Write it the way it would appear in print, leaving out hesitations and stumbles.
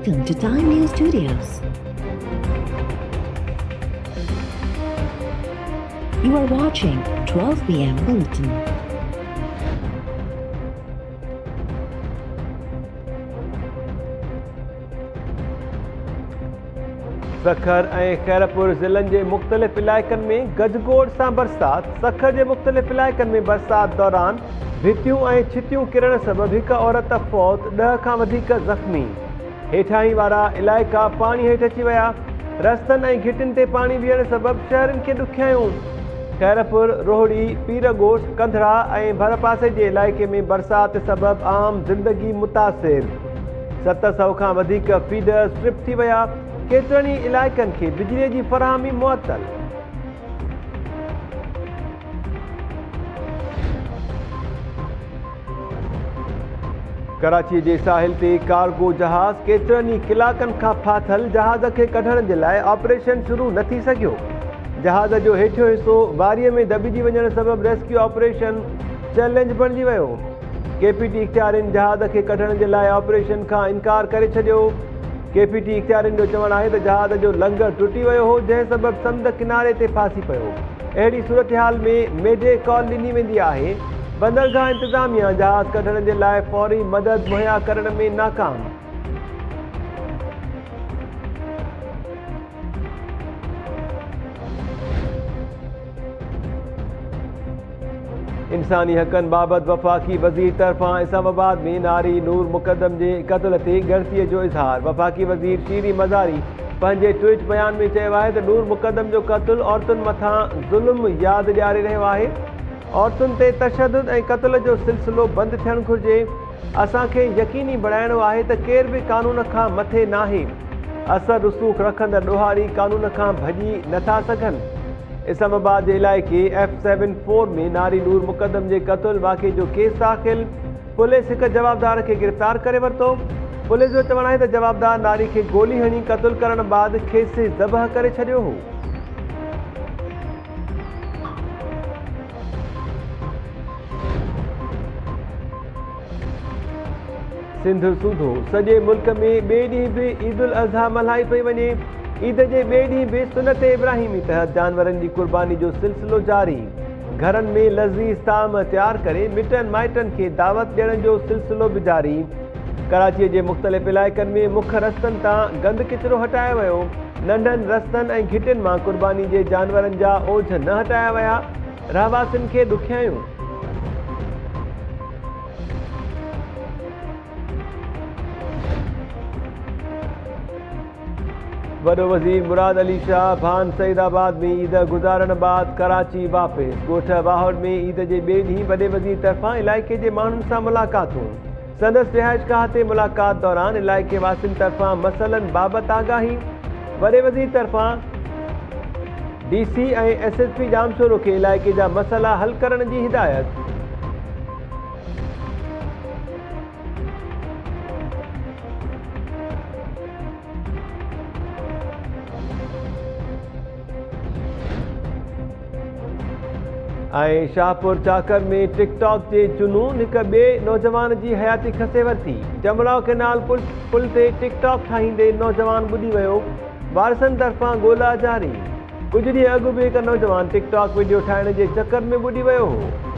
Welcome to Time News Studios. You are watching 12 p.m. Bulletin. Sukkur ۽ Khairpur ضلعن جي مختلف علائقن ۾ گجگوڙ سان برسات، سکر جي مختلف علائقن ۾ برسات دوران ڀتيون ۽ ڇتيون ڪرڻ سبب هڪ عورت فوت، 10 کان وڌيڪ زخمي، هيٺاهين وارا علائقا پاڻي هيٺ اچي ويا، رستن ۽ گهٽين تي پاڻي بيهڻ سبب شهرين کي ڏکيائيون، خيرپور، روهڙي، پيرڳوٺ، ڪنڌڙا ۽ ڀرپاسي جي علائقي ۾ برسات سبب عام زندگي متاثر. 700 کان وڌيڪ فيڊرز ٽرپ ٿي ويا، ڪيترن ئي علائقن کي بجلي جي فراهمي معطل. ڪراچي جي ساحل تي ڪارگو جهاز ڪيترن ئي ڪلاڪن کان ڦاٿل جهاز کي ڪڍڻ جي لاء آپريشن شروع نه ٿي سگهيو، جهاز جو هيٺيون حصو واريء ۾ دٻجي وڃڻ سبب ريسڪيو آپريشن چئلينج بڻجي ويو. ڪي پي ٽي اختيارين جهاز کي ڪڍڻ جي لاء آپريشن کان انڪار ڪري ڇڏيو. ڪي پي ٽي اختيارين جو چوڻ آهي ته جهاز جو لنگر ٽٽي ويو هو جنهن سبب سمنڊ ڪناري تي ڦاسي پيو. اهڙي صورتحال ۾ ميڊي ڪال ڏني ويندي آهي. بندرگاهه انتظاميا جهاز ڪڍڻ جي لاء فوري مدد مهيا ڪرڻ ۾ ناڪام. انساني حقن بابت وفاقي وزير طرفان اسلام آباد ۾ ناري نور مقدم جي قتل تي ڳڻتي جو اظهار، وفاقي وزير شيرين مزاري پنهنجي ٽوئيٽ بيان ۾ چيو آهي ته نور مقدم جو قتل عورتن مٿان ظلم ياد ڏياري رهيو آهي، عورتن تي تشدد ۽ قتل جو سلسلو بند ٿيڻ گهرجي، اسان کي يقيني بڻائڻو آهي ته ڪير به قانون کان مٿي ناهي، اثر رسوخ رکندڙ ڏوهاري قانون کان ڀڄي نٿا سگهن. اسلام آباد جي علائقي ايف سيون فور ۾ ناري نور مقدم جي قتل واقعي جو ڪيس داخل، پوليس هڪ جوابدار کي گرفتار ڪري ورتو. پوليس جو چوڻ آهي ته جوابدار ناري کي گولي هڻي قتل ڪرڻ بعد کيس ذبح ڪري ڇڏيو هو. سنڌ سوڌو سڄي ملڪ ۾ ٻئي ڏينهن به عيد الاضحيٰ ملهائي پئي وڃي. عيد جي ٻئي ڏينهن به سنت ابراهيمي تحت جانورن جي قرباني جو سلسلو جاري. گهرن ۾ لذيذ طعام تيار ڪري مٽن مائٽن کي دعوت ڏيڻ جو سلسلو به جاري. ڪراچي جي مختلف علائقن ۾ مک رستن تان گند ڪچرو هٽايو ويو. ننڍن رستن ۽ گهٽين مان قرباني جي جانورن جا اوجهه نه هٽايا ويا. رهواسين کي ڏکيائيون. وڏو وزير مراد علي شاهه ڀان سعيد آباد ۾ عيد گذارڻ بعد ڪراچي واپس، ڳوٺ واهڙ ۾ عيد جي ٻئي ڏينهن وڏي وزير طرفان علائقي جي ماڻهن سان ملاقاتون، سندس رهائشگاهه تي ملاقات دوران علائقي واسين طرفان مسئلن بابت آگاهي، وڏي وزير طرفان D C ۽ S S P Jamshoro کي علائقي جا مسئلا حل ڪرڻ جي هدايت. ۽ شاهپور چاڪر ۾ ٽڪ ٽاڪ جي جنون هڪ ٻئي نوجوان جي حياتي کسي ورتي، جمڙائو ڪئنال پل تي ٽڪ ٽاڪ ٺاهيندي نوجوان ٻڏي ويو، وارثن طرفان ڳولا جاري، ڪجهه ڏينهن اڳ به هڪ نوجوان ٽڪ ٽاڪ وڊيو ٺاهڻ جي چڪر ۾ ٻڏي ويو هو.